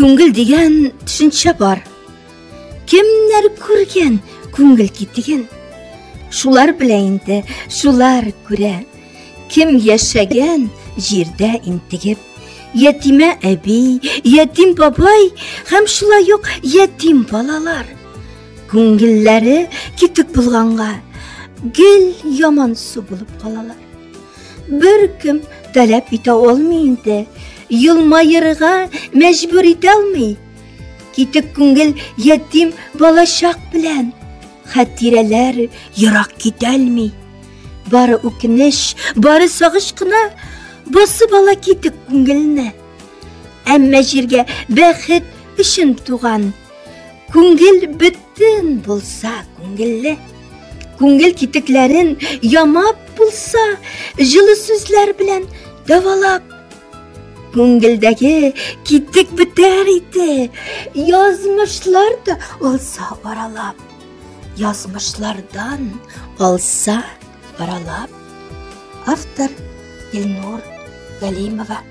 Күңел дигән төшенчә бар. Кемнәр күргән күңел китеген? Шулар белә инде, шулар күрә. Кем яшәгән җирдә интегеп? Ятимә әби, ятим бабай һәм шулай ук ятим балалар. Күңелләре китек булганга гел ямансу булып калалар. Бер кем таләп итә алмый инде, елмаерга мәҗбүр итә алмый. Китек күңел ятим балачак белән хатирәләр ерак китәлми. Бары үкенеч, бары сагыш кына басып ала китек күңелне. Әмма җиргә бәхет өчен туган күңел бөтен булса күңелле. Күңел китекләрен ямап булса, җылы сүзләр белән дәвалап. Күңелдәге китек бетәр иде, язмышлар да алса аралап. Язмышлардан алса аралап. Автор Илнур Галимова.